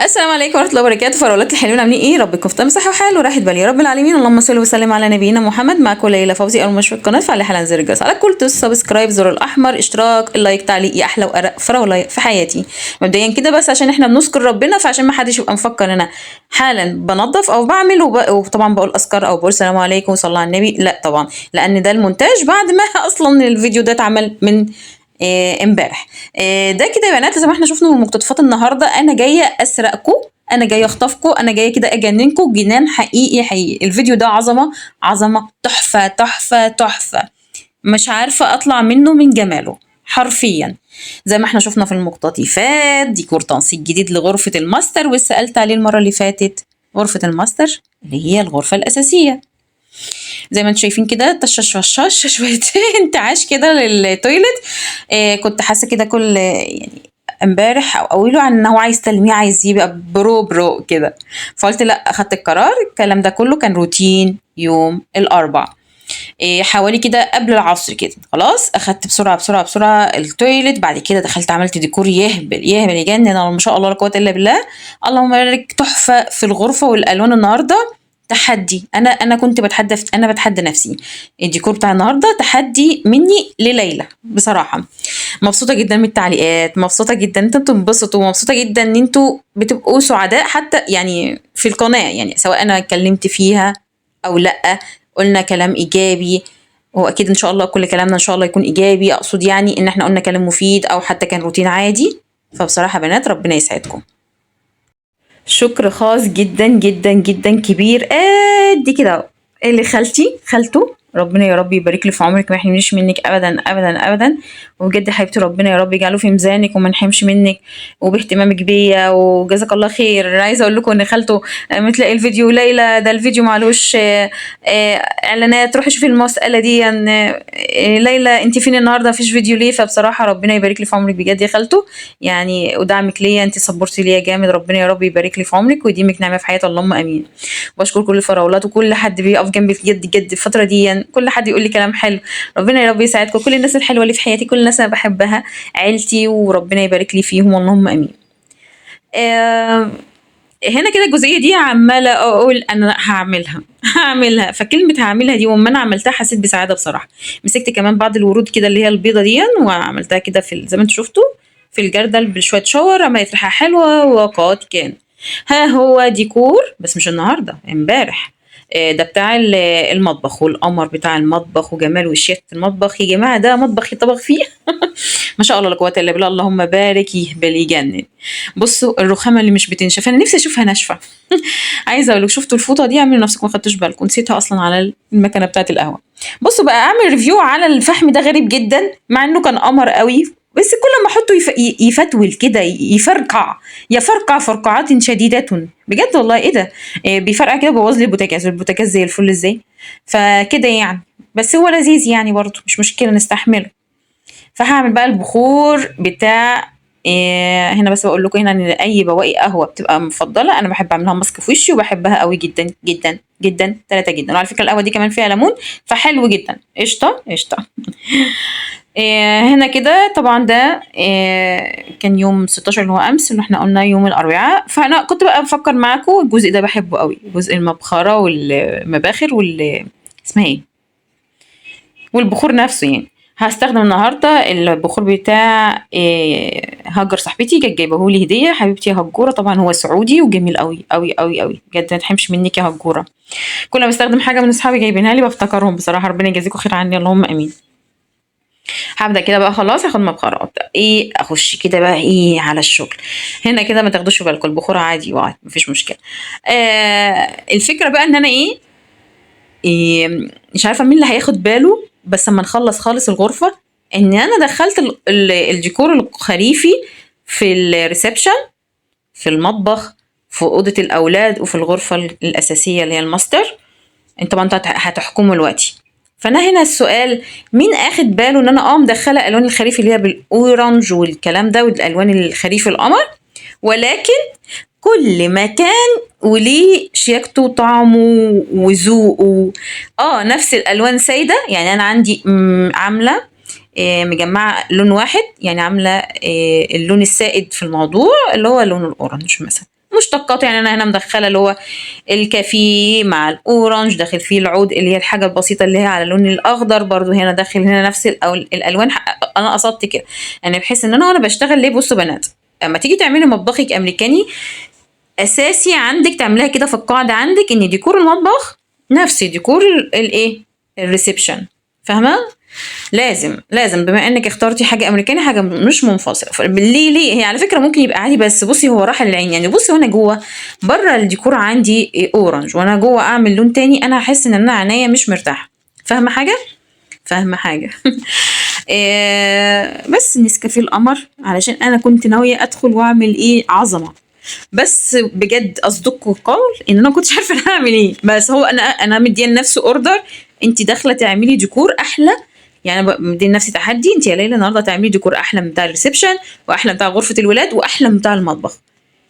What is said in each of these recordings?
السلام عليكم ورحمة الله وبركاته. فراولات الحلوين عاملين ايه؟ رب يكون في تمام صحة وحال وراحة بال يا رب العالمين. اللهم صل وسلم على نبينا محمد. معكم ليلى فوزي، اول مشروع القناة. فعلى حالا زر الجرس على كل دوس subscribe، زر الاحمر، اشتراك، ال like، تعليق، يا احلى وارق فراوله في حياتي. مبدئيا كده بس عشان احنا بنذكر ربنا، فعشان ما حدش يبقى مفكر ان انا حالا بنظف او بعمل وطبعا بقول اذكار او بقول السلام عليكم وصلى على النبي، لا طبعا، لان ده المونتاج بعد ما اصلا الفيديو ده اتعمل من امبارح. ده كده يا بنات زي ما احنا شفنا من مقتطفات النهارده، انا جاية اسرقكم، انا جاية اخطفكم، انا جاية كده اجننكم جنان حقيقي حقيقي. الفيديو ده عظمه عظمه، تحفة تحفة تحفة، مش عارفه اطلع منه من جماله حرفيا. زي ما احنا شفنا في المقتطفات، ديكور تنسيق جديد لغرفة الماستر، وسالت عليه المرة اللي فاتت. غرفة الماستر اللي هي الغرفة الاساسية زي ما انتم شايفين كده، تشش فشش شوية انتعاش كده لل toilet. كنت حاسه كده كل يعني امبارح او اوله عن ان هو عايز تلميع، عايز يبقى pro pro كده، فقلت لا، اخدت القرار. الكلام ده كله كان روتين يوم الاربع، حوالي كده قبل العصر كده. خلاص اخدت بسرعة بسرعة بسرعة ال toilet، بعد كده دخلت عملت ديكور يهبل يهبل يجنن، ما شاء الله لا قوة الا بالله، اللهم بارك، تحفة في الغرفة. والالوان النهارده تحدي، انا كنت بتحدى، انا بتحدى نفسي. الديكور بتاع النهارده تحدي مني لليلى بصراحة. مبسوطة جدا من التعليقات، مبسوطة جدا ان انتوا بتنبسطوا، مبسوطة جدا ان انتوا بتبقوا سعداء حتى يعني في القناة، يعني سواء انا اتكلمت فيها او لا، قلنا كلام ايجابي، واكيد ان شاء الله كل كلامنا ان شاء الله يكون ايجابي، اقصد يعني ان احنا قلنا كلام مفيد او حتى كان روتين عادي. فبصراحة بنات ربنا يسعدكم. شكر خاص جدا جدا جدا كبير قد كده اللي خالتي خالته، ربنا يا رب يبارك لي في عمرك، ما يحرمنيش منك ابدا ابدا ابدا، وبجد حبيبتي ربنا يا رب يجعله في ميزانك وما نحرمش منك وباهتمامك بيا، وجزاك الله خير. عايزه اقول لكم ان خالته بتلاقي الفيديو، ليلى ده الفيديو معلوش اعلانات، روحي شوفي المسالة دي، ليلى انت فين النهارده مفيش فيديو ليه؟ فبصراحة ربنا يبارك لي في عمرك بجد يا خالته، يعني ودعمك ليا، انت صبرتي ليا جامد، ربنا يا رب يبارك لي في عمرك ويديمك نعمه في حياتي، اللهم امين. بشكر كل الفراولات وكل حد بيقف جنبي بجد جد الفترة دي، كل حد يقول لي كلام حلو، ربنا يا رب يساعدكم، كل الناس الحلوة اللي في حياتي، كل الناس انا بحبها، عيلتي، وربنا يبارك لي فيهم، اللهم امين. هنا كده الجزئية دي عماله اقول انا هعملها هعملها، فكلمه هعملها دي وما انا عملتها حسيت بسعادة بصراحة. مسكت كمان بعض الورود كده اللي هي البيضة دي وعملتها كده في زي ما انتم شفتوا في الجردل بشوية shower، عملت ريحه حلوة وقد كان. ها هو ديكور بس مش النهارده، امبارح. ده بتاع المطبخ والقمر بتاع المطبخ وجمال وشياكة المطبخ. يا جماعة ده مطبخ يطبخ فيه ما شاء الله لا قوة الا بالله، اللهم بارك، يهبل يجنن. بصوا الرخامه اللي مش بتنشف، انا نفسي اشوفها ناشفة عايزه اقول لك، شفتوا الفوطه دي؟ اعملوا نفسكم ما خدتوش بالكم، نسيتها اصلا على المكنه بتاعه القهوة. بصوا بقى اعمل review على الفحم ده، غريب جدا مع انه كان قمر قوي، بس كل ما احطه يفتول كده، يفرقع يفرقع فرقعات شديدة بجد والله. ايه ده؟ إيه بيفرقع كده، بوظ لي البوتاجاز، البوتاجاز زي الفل ازاي فكده يعني، بس هو لذيذ يعني برضه مش مشكلة نستحمله. فهعمل بقى البخور بتاع إيه هنا، بس بقول لكم هنا ان اي بواقي قهوة بتبقى مفضلة، انا بحب اعملها ماسك في وشي وبحبها قوي جدا جدا جدا 3 جدا. وعلى فكرة القهوة دي كمان فيها ليمون فحلو جدا، قشطه قشطه. هنا كده طبعا ده كان يوم 16 اللي هو امس، اللي احنا قلنا يوم الاربعاء. فانا كنت بقى بفكر معاكم الجزء ده بحبه قوي، جزء المبخره والمباخر وال اسمها ايه والبخور نفسه يعني. هستخدم النهارده البخور بتاع هاجر صاحبتي، كانت جايبه لي هديه، حبيبتي يا هجوره. طبعا هو سعودي وجميل قوي قوي قوي قوي بجد، ما تحرمش منك يا هجوره. كل ما بستخدم حاجة من اصحابي جايبينها لي بفتكرهم بصراحة، ربنا يجازيكم خير عني، اللهم امين. هبدا كده بقى خلاص، هاخد مبخره وابدا ايه اخش كده بقى ايه على الشغل. هنا كده ما تاخدوش بالكم البخور عادي وعادي مفيش مشكلة. الفكرة بقى ان انا إيه مش عارفه مين اللي هياخد باله، بس اما نخلص خالص الغرفة ان انا دخلت الديكور الخريفي في ال reception، في المطبخ، في اوضة الاولاد، وفي الغرفة الاساسية اللي هي الماستر. انتوا طبعا هتحكموا دلوقتي. فانا هنا السؤال، مين اخد باله ان انا مدخله الوان الخريف اللي هي بال orange والكلام ده والالوان الخريف القمر، ولكن كل مكان وليه شياكته وطعمه وذوقه. نفس الالوان سايده، يعني انا عندي عامله مجمعة لون واحد، يعني عامله اللون السائد في الموضوع اللي هو لون ال orange مثلا، مشتقاته. يعني انا هنا مدخله اللي هو الكافيه مع ال orange، داخل فيه العود اللي هي الحاجة البسيطة اللي هي على اللون الاخضر، برضو هنا داخل هنا نفس الالوان. انا قصدت كده يعني بحيث ان انا وانا بشتغل ليه. بصوا بنات، اما تيجي تعملي مطبخك امريكاني اساسي عندك تعمليها كده في القاعدة عندك ان ديكور المطبخ نفس ديكور الايه ال reception، فاهمه؟ لازم لازم، بما انك اخترتي حاجة امريكاني حاجة مش منفصلة. ليه ليه هي على فكرة ممكن يبقى عادي، بس بصي هو راح للعين. يعني بصي وانا جوه بره الديكور عندي orange وانا جوه اعمل لون تاني، انا هحس ان انا عينيا مش مرتاحة. فاهمه حاجة؟ فاهمه حاجة؟ بس نسكافيه القمر، علشان انا كنت ناوية ادخل واعمل ايه عظمه، بس بجد اصدقكم القول ان انا ما كنتش عارفه انا هعمل ايه. بس هو انا مديه لنفسي order، انت داخله تعملي ديكور احلى، يعني مديه لنفسي تحدي، انت يا ليلى النهارده تعملي ديكور احلى من بتاع ال reception، واحلى بتاع غرفة الولاد، واحلى من بتاع المطبخ.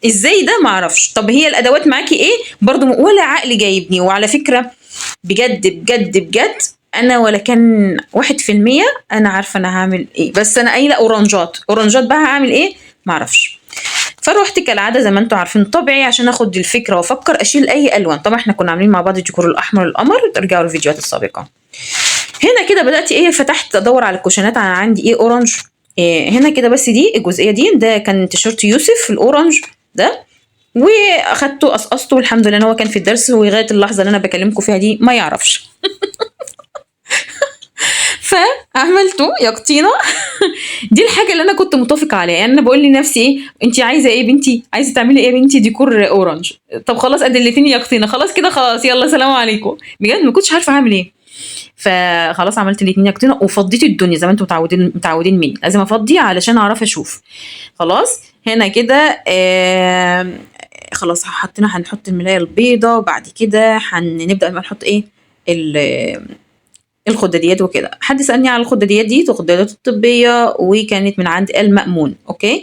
ازاي ده ما اعرفش. طب هي الادوات معاكي ايه برضو؟ ولا عقل جايبني. وعلى فكرة بجد بجد بجد انا ولا كان 1% انا عارفه انا هعمل ايه، بس انا قايله اورنجات، اورنجات بقى هعمل ايه ما اعرفش. فروحت كالعادة زي ما انتم عارفين طبيعي عشان اخد الفكرة وافكر اشيل اي الوان. طبعا احنا كنا عاملين مع بعض الديكور الاحمر القمر، ترجعوا للفيديوهات السابقة. هنا كده بدات ايه، فتحت ادور على الكوشنات، انا عندي ايه orange إيه هنا كده، بس دي الجزئية دي ده كان تيشيرت يوسف ال orange ده، واخدته قصقصته والحمد لله ان هو كان في الدرس، ولغاية اللحظة اللي انا بكلمكم فيها دي ما يعرفش. فعملته يقطينه. دي الحاجة اللي انا كنت متفقه عليها. يعني انا بقول لنفسي ايه، انت عايزه ايه يا بنتي؟ عايزه تعملي ايه يا بنتي؟ ديكور orange. طب خلاص ادلتيني يقطينه، خلاص كده خلاص يلا سلام عليكم. بجد ما كنتش عارفه اعمل ايه. فخلاص عملت الاثنين يقطينه وفضيت الدنيا زي ما انتم متعودين مني، لازم افضي علشان اعرف اشوف. خلاص هنا كده خلاص حطينا، هنحط الملايه البيضاء، وبعد كده هنبدا بقى نحط ايه الخداديات وكده. حد سالني على الخداديات دي، الخداديات الطبية، وكانت من عند المأمون. okay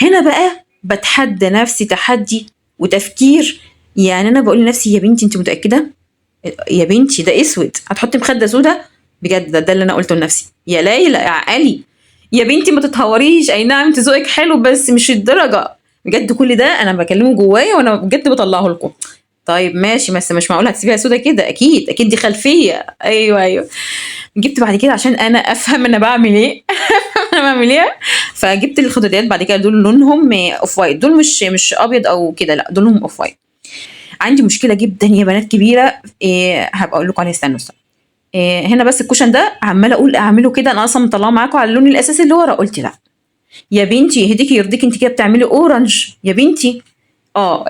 هنا بقى بتحدى نفسي تحدي وتفكير. يعني انا بقول لنفسي يا بنتي انت متاكدة يا بنتي ده اسود هتحطي مخده سودا؟ بجد ده اللي انا قلته لنفسي، يا ليلى يا عقلي يا بنتي ما تتهوريش، اي نعم انت ذوقك حلو بس مش الدرجة. بجد كل ده انا بكلمه جوايا وانا بجد بطلعه لكم. طيب ماشي، بس مش معقول هتسيبيها سودا كده، اكيد اكيد دي خلفية. ايوه ايوه. جبت بعد كده عشان انا افهم انا بعمل ايه. انا بعمل ايه. فجبت الخداديات بعد كده، دول لونهم off white، دول مش ابيض او كده، لا دول لونهم off white. عندي مشكلة جدا يا بنات كبيرة، إيه هبقى اقول لكم عليها، استنوا استنوا. إيه هنا بس ال cushion ده عماله اقول اعمله كده، انا اصلا مطلعه معاكم على اللون الاساسي اللي ورا، قلت لا يا بنتي يهديكي يرضيكي انت كده بتعملي orange يا بنتي.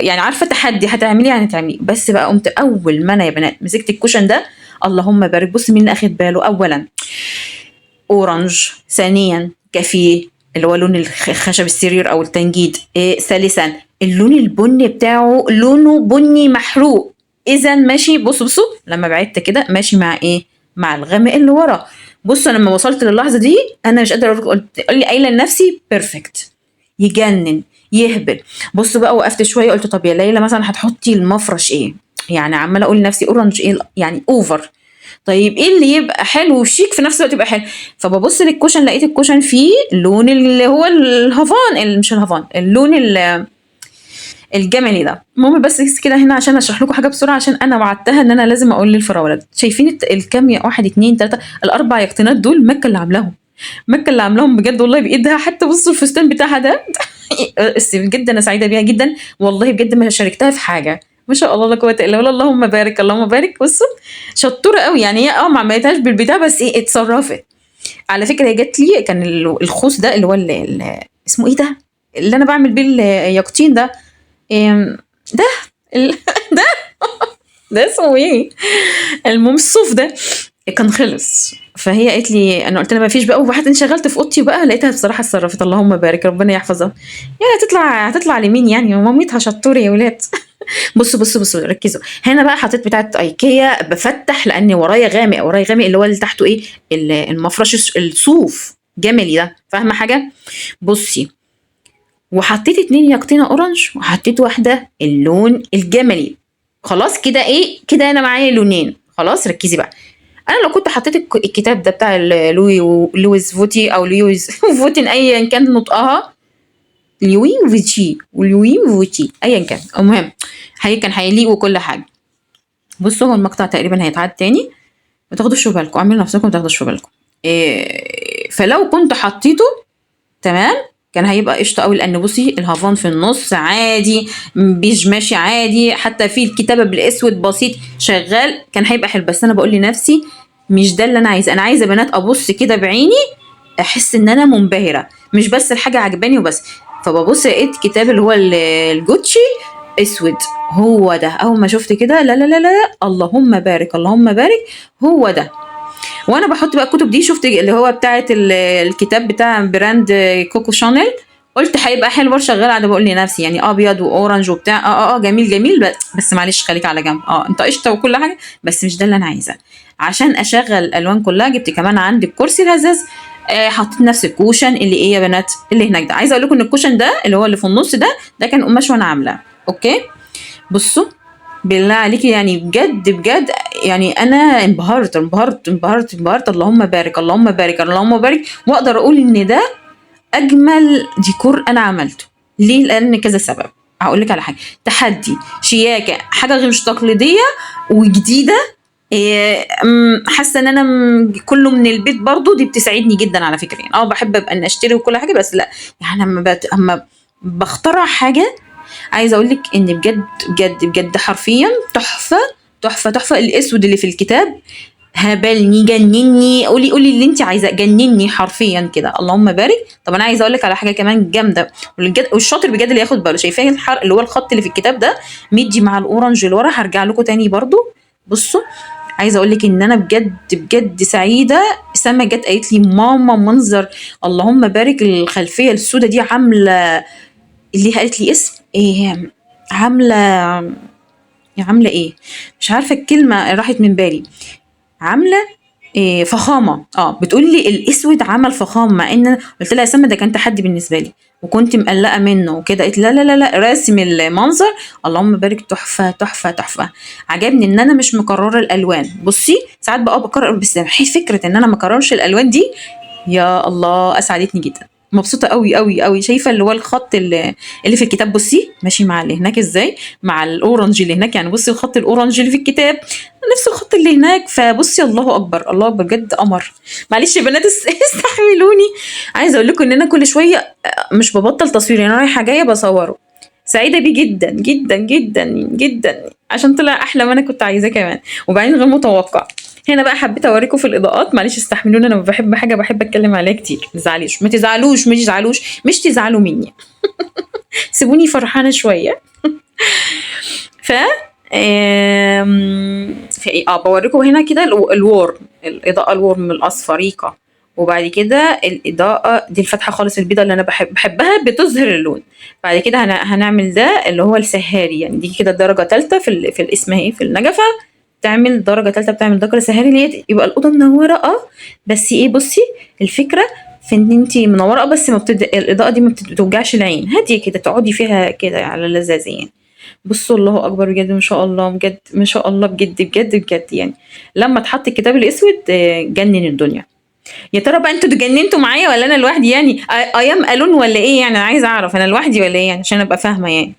يعني عارفه تحدي، هتعملي يعني تعملي. بس بقى قمت اول ما انا يا بنات مسكت ال cushion ده، اللهم بارك، بص مين اللي اخد باله، اولا orange، ثانيا كافيه اللي هو لون خشب السرير او التنجيد، إيه ثالثا اللون البني بتاعه لونه بني محروق، اذا ماشي. بصوا بصوا لما بعدت كده ماشي مع ايه، مع الغامق اللي ورا. بصوا لما وصلت للحظة دي انا مش قادرة اقول، قلت لي قايله لنفسي perfect، يجنن يهبل. بصوا بقى وقفت شوية قلت طب يا ليلى مثلا هتحطي المفرش ايه، يعني عماله اقول لنفسي orange ايه يعني over، طيب ايه اللي يبقى حلو وشيك في نفس الوقت يبقى حلو. فببص لل cushion لقيت ال cushion فيه لون اللي هو الهافان، اللي مش الهافان، اللون الجملي ده. المهم بس كده هنا عشان اشرح لكم حاجة بسرعة، عشان انا وعدتها ان انا لازم اقول للفراولات. شايفين الكام يا 1 2 3 الاربع يقطينات دول، مكة اللي عاملاهم، مكة اللي عاملاهم بجد والله بايدها. حتى بصوا الفستان بتاعها ده بس بجد انا سعيدة بيها جدا والله، بجد ما شاركتها في حاجة، ما شاء الله لا قوة الا بالله، اللهم بارك اللهم بارك. بصوا شطوره قوي، يعني هي ما عملتهاش بالبتاع بس ايه اتصرفت. على فكرة هي جت لي كان الخوص ده اللي هو اسمه ايه ده اللي انا بعمل بيه اليقطين ده، ده ده ده اسمه ايه، المهم الصوف ده كان خلص. فهي قالت لي، انا قلت لها ما فيش بقى، وبعدين انشغلت في اوضتي بقى، لقيتها بصراحة اتصرفت، اللهم بارك ربنا يحفظها. يعني هتطلع لمين يعني، مامتها شطوره يا ولاد. بصوا بصوا بصوا ركزوا هنا بقى، حطيت بتاعه ايكيا بفتح لان ورايا غامق، ورايا غامق اللي هو اللي تحته ايه المفرش الصوف جملي ده، فاهمه حاجة؟ بصي وحطيت 2 يقطينه orange وحطيت واحدة اللون الجملي. خلاص كده ايه كده انا معايا لونين. خلاص ركزي بقى، انا لو كنت حطيت الكتاب ده بتاع لويس فوتي او لويس فوتين ايا كان نطقها، لوي فيتشي ولوي فيتشي ايا كان، المهم هي كان هيليق وكل حاجة. بصوا هو المقطع تقريبا هيتعاد تاني، ما تاخدوش في بالكم، اعملوا نفسكم ما تاخدوش في بالكم. فلو كنت حطيته تمام كان هيبقى قشطه قوي، لان بصي الهافان في النص عادي، بيج ماشي عادي، حتى في الكتابة بالاسود بسيط شغال، كان هيبقى حلو. بس انا بقول لنفسي مش ده اللي انا عايزه، انا عايزه بنات ابص كده بعيني احس ان انا منبهره، مش بس الحاجة عجباني وبس. فببص لقيت كتاب اللي هو الجوتشي اسود، هو ده. اول ما شفت كده لا لا لا لا، اللهم بارك اللهم بارك، هو ده. وانا بحط بقى الكتب دي، شفت اللي هو بتاعه الكتاب بتاع brand كوكو شانيل، قلت هيبقى حلو برضه شغال. قاعدة بقول لنفسي يعني ابيض و orange وبتاع، جميل جميل، بس معلش خليك على جنب، انت قشطه وكل حاجة، بس مش ده اللي انا عايزاه. عشان اشغل الالوان كلها جبت كمان عندي الكرسي الهزاز، حطيت نفس ال cushion اللي ايه يا بنات اللي هناك ده. عايزه اقول لكم ان ال cushion ده اللي هو اللي في النص ده، ده كان قماش وانا عاملاه. okay بصوا بالله عليكي، يعني بجد بجد يعني انا انبهرت انبهرت انبهرت انبهرت، اللهم بارك اللهم بارك اللهم بارك. واقدر اقول ان ده اجمل ديكور انا عملته. ليه؟ لان كذا سبب. هقول لك على حاجة، تحدي، شياكه، حاجة غير مش تقليدية وجديدة، حاسه ان انا كله من البيت برضو، دي بتساعدني جدا على فكرة. يعني بحب ابقى ان اشتري وكل حاجة، بس لا يعني لما بخترع حاجة، عايزه اقول لك ان بجد بجد بجد حرفيا تحفة تحفة تحفة. الاسود اللي في الكتاب هبلني جنني، قولي قولي اللي انت عايزاه، جنني حرفيا كده، اللهم بارك. طب انا عايزه اقول لك على حاجة كمان جامدة، والشاطر بجد اللي ياخد باله، شايفين الحرق اللي هو الخط اللي في الكتاب ده مدي مع ال orange اللي ورا، هرجع لكم تاني برضو. بصوا عايزه اقول لك ان انا بجد بجد سعيدة. سما جت قالت لي ماما منظر اللهم بارك الخلفية السوداء دي عامله، اللي قالت لي اسم ايه، عامله ايه مش عارفه الكلمة راحت من بالي، عامله إيه فخامة. بتقول لي الاسود عمل فخامة، مع ان قلت لها يا سما ده كان تحدي بالنسبة لي وكنت مقلقة منه وكده، قالت لا لا لا لا راسم المنظر اللهم بارك تحفة تحفة تحفة. عجبني ان انا مش مكررة الالوان. بصي ساعات بقى بكرر، بس فكرة ان انا ما اكررش الالوان دي يا الله اسعدتني جدا، مبسوطة قوي قوي قوي. شايفه اللي هو الخط اللي في الكتاب، بصي ماشي مع اللي هناك ازاي، مع ال orange اللي هناك، يعني بصي الخط ال orange اللي في الكتاب نفس الخط اللي هناك. فبصي الله اكبر الله اكبر بجد قمر. معلش يا بنات استحملوني، عايزه اقول لكم ان انا كل شوية مش ببطل تصوير، يعني رايحة جاية بصورة. سعيدة بيه جدا جدا جدا جدا عشان طلع احلى ما انا كنت عايزاه كمان، وبعدين غير متوقع. هنا بقى حبيت اوريكم في الاضاءات، معلش استحملوني انا بحب حاجة بحب اتكلم عليها كتير، ما تزعليش ما تزعلوش ما تزعلوش مش تزعلوا مني سيبوني فرحانة شوية. ف في ايه بوريكم هنا كده ال warm، الاضاءة ال warm الاصفريقه، وبعد كده الاضاءة دي الفاتحة خالص البيضة اللي انا بحبها بتظهر اللون. بعد كده هنعمل ده اللي هو السهاري، يعني دي كده درجه ثالثة في الاسم اهي في النجفه، بتعمل درجه ثالثة، بتعمل درجه سهاري اللي هي يبقى الاوضة منورة. بس ايه بصي الفكرة في ان انتي منورة، بس ما الاضاءة دي ما بتوجعش العين، هادية كده تقعدي فيها كده على لذاذه يعني. بصوا الله اكبر بجد ما شاء الله، بجد ما شاء الله بجد بجد بجد، يعني لما اتحط الكتاب الاسود جنن الدنيا. يا ترى بقى انتوا اتجننتوا معايا ولا انا لوحدي؟ يعني I am alone ولا ايه؟ يعني انا عايزه اعرف انا لوحدي ولا ايه، يعني عشان ابقى فاهمه يعني.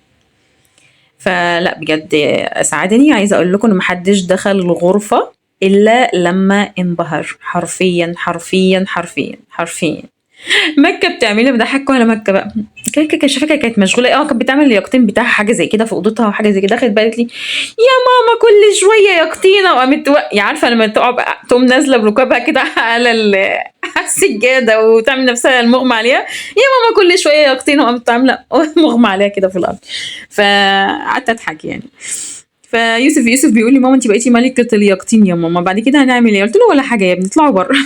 فلا بجد اسعدني. عايزه اقول لكم ان محدش دخل الغرفة الا لما انبهر حرفيا حرفيا حرفيا حرفيا. مكة بتعملي بضحكوا على مكة بقى، كانت فاكره كانت مشغولة، كانت بتعمل الياقتين بتاعها حاجة زي كده في اوضتها وحاجه زي كده. دخلت بقى قالت لي يا ماما كل شوية يقطينه، وقامت يا عارفه لما تقع بقى تقوم نازله بركبها كده على السجادة وتعمل نفسها المغمى عليها، يا ماما كل شوية يقطينه، وقامت عامله مغمى عليها كده في الارض. فقعدت اضحك يعني. فيوسف بيقول لي ماما انت بقيتي ملكه اليقطين يا ماما، بعد كده هنعمل ايه؟ قلت له ولا حاجة يا ابني اطلعوا بره.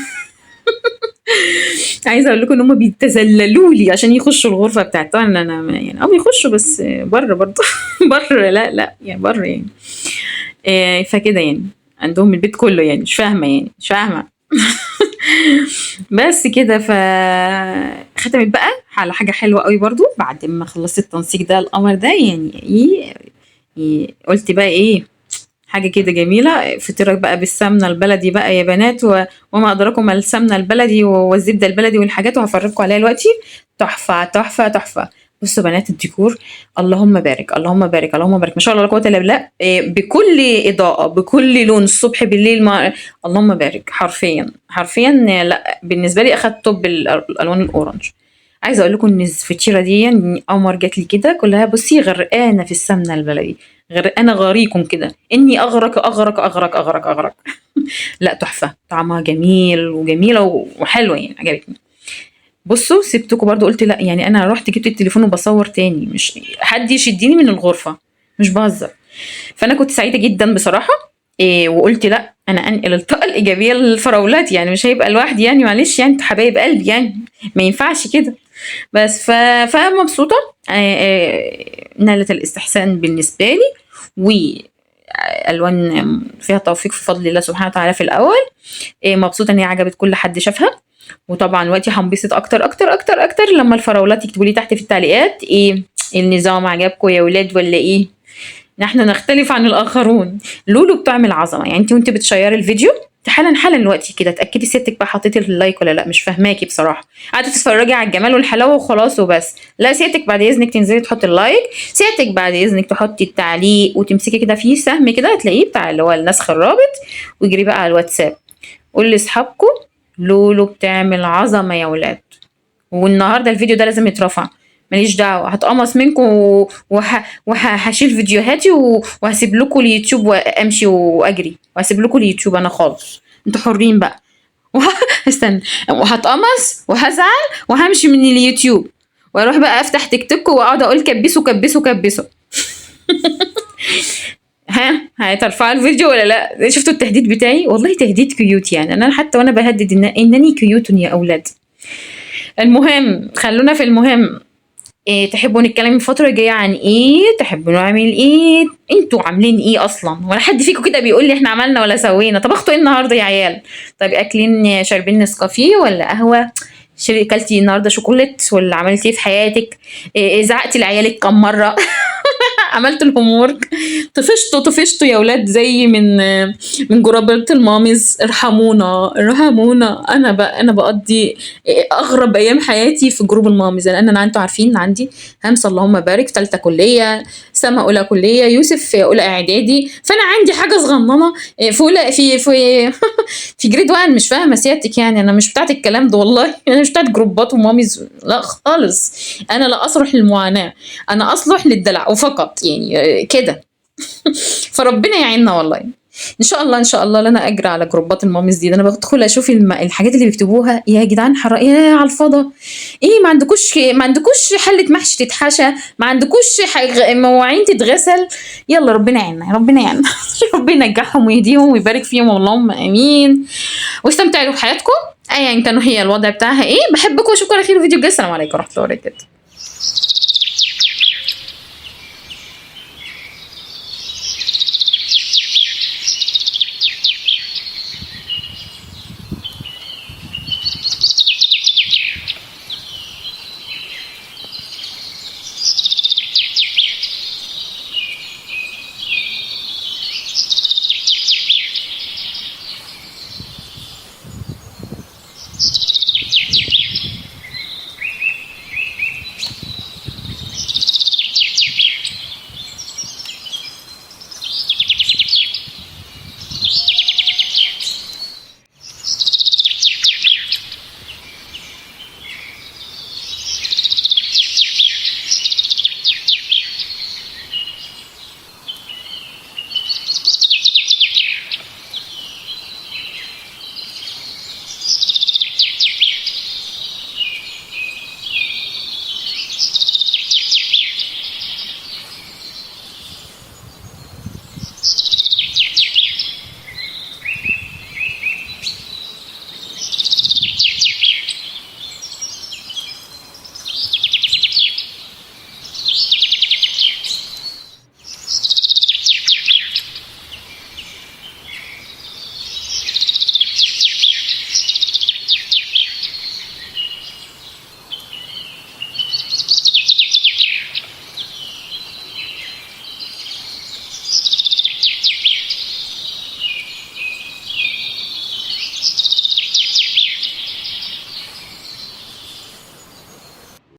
عايزه اقول لكم ان هم بيتذللوا لي عشان يخشوا الغرفة بتاعتي. طبعا انا يعني بيخشوا بس بره برضه بره، لا لا يعني بره يعني، فكده يعني عندهم البيت كله يعني، مش فاهمه يعني مش فاهمه بس كده. فختمت بقى على حاجة حلوة قوي برضو بعد ما خلصت التنسيق ده القمر ده، يعني ايه قلت بقى ايه حاجة كده جميلة. فطيرك بقى بالسمنه البلدي بقى يا بنات، وما ادراكم ما السمنة البلدي والزبده البلدي والحاجات، وهفرجكم عليها دلوقتي. تحفة تحفة تحفة. بصوا بنات الديكور، اللهم بارك اللهم بارك اللهم بارك، ما شاء الله لا قوة الا بالله. بكل اضاءه بكل لون، الصبح بالليل، ما اللهم بارك، حرفيا حرفيا. لا بالنسبة لي اخدت top الالوان ال orange. عايزه اقول لكم ان الفطيره دي قمر جات لي كده كلها، بصي غرقانة في السمنة البلدي، غرقانة غريق كده، اني اغرق اغرق اغرق اغرق اغرق. لا تحفة، طعمها جميل وجميلة وحلوه يعني، عجبتني. بصوا سبتكم برضو، قلت لا يعني انا رحت جبت التليفون وبصور تاني، مش حد يشدني من الغرفة، مش بهزر. فانا كنت سعيدة جدا بصراحة، وقلت لا انا انقل الطاقة الايجابية للفراولات، يعني مش هيبقى لوحدي يعني، معلش يعني انتوا حبايب قلبي يعني، ما ينفعش كده. بس فمبسوطه، نالت الاستحسان بالنسبة لي، والوان فيها توفيق في فضل الله سبحانه وتعالى في الاول. مبسوطة ان هي عجبت كل حد شافها. وطبعا دلوقتي هنبسط اكتر اكتر اكتر اكتر لما الفراولات يكتبوا لي تحت في التعليقات ايه النظام، عجبكم يا ولاد ولا ايه؟ نحن نختلف عن الاخرون. لولو بتعمل عظمه يعني، انت وانت بتشيري الفيديو حالا حالا دلوقتي كده اتاكدي سيادتك بقى حطيتي ال like ولا لا، مش فاهماكي بصراحة، قاعدة تتفرجي على الجمال والحلاوه وخلاص وبس. لا سيادتك بعد اذنك تنزلي تحطي ال like، سيادتك بعد اذنك تحطي التعليق، وتمسكي كده فيه سهم كده هتلاقيه بتاع اللي هو النسخ الرابط، واجري بقى على الواتساب قولي لاصحابكم لولو بتعمل عظمه يا ولاد، والنهارده الفيديو ده لازم يترفع، ماليش دعوه، هتقمص منكم وهشيل فيديوهاتي وهسيب لكم اليوتيوب وامشي واجري، وهسيب لكم اليوتيوب انا خالص، انتوا حرين بقى. استنى، وهتقمص وهزعل وهمشي من اليوتيوب واروح بقى افتح تيك توك واقعد اقول كبسوا كبسوا كبسوا. ها هترفعوا الفيديو ولا لا؟ شفتوا التهديد بتاعي؟ والله تهديد cute يعني، انا حتى وانا بهدد انني cute يا اولاد. المهم خلونا في المهم. إيه تحبوا نتكلم الفترة الجاية عن ايه؟ تحبوا نعمل ايه؟ انتوا عاملين ايه اصلا؟ ولا حد فيكم كده بيقول لي احنا عملنا ولا سوينا؟ طبختوا ايه النهارده يا عيال؟ طيب اكلين شاربين نسكافيه ولا قهوة؟ اكلتي النهارده شوكولات ولا عملتي ايه في حياتك؟ إيه زعقتي لعيالك كم مرة؟ عملت ال homework؟ طفشتوا طفشتوا يا ولاد زي من جرابات ال mommies. ارحمونا ارحمونا، انا بقضي اغرب ايام حياتي في group ال mommies، لان انا انتوا عارفين عندي همسة اللهم بارك ثالثة كليه، سما اولى كليه، يوسف اولى اعدادي، فانا عندي حاجة صغننه في اولى في في في grade 1. مش فاهمه سيادتك يعني، انا مش بتاعت الكلام ده والله، انا مش بتاعت جروبات و mommies لا خالص، انا لا اصلح للمعاناه، انا اصلح للدلع وفقط يعني كده. فربنا يعيننا والله. ان شاء الله ان شاء الله لنا اجر على جروبات ال mommies دي، ده انا بدخل اشوف الحاجات اللي بيكتبوها يا جدعان، حرق يا على الفضا. ايه ما عندكوش حله محشي تتحشى، ما عندكوش مواعين تتغسل؟ يلا ربنا يعيننا، ربنا يعيننا. ربنا ينجحهم ويهديهم ويبارك فيهم، اللهم امين. واستمتعوا بحياتكم ايا كانوا هي الوضع بتاعها ايه. بحبكم واشوفكم على خير في فيديو الجاي. السلام عليكم ورحمة الله وبركاته.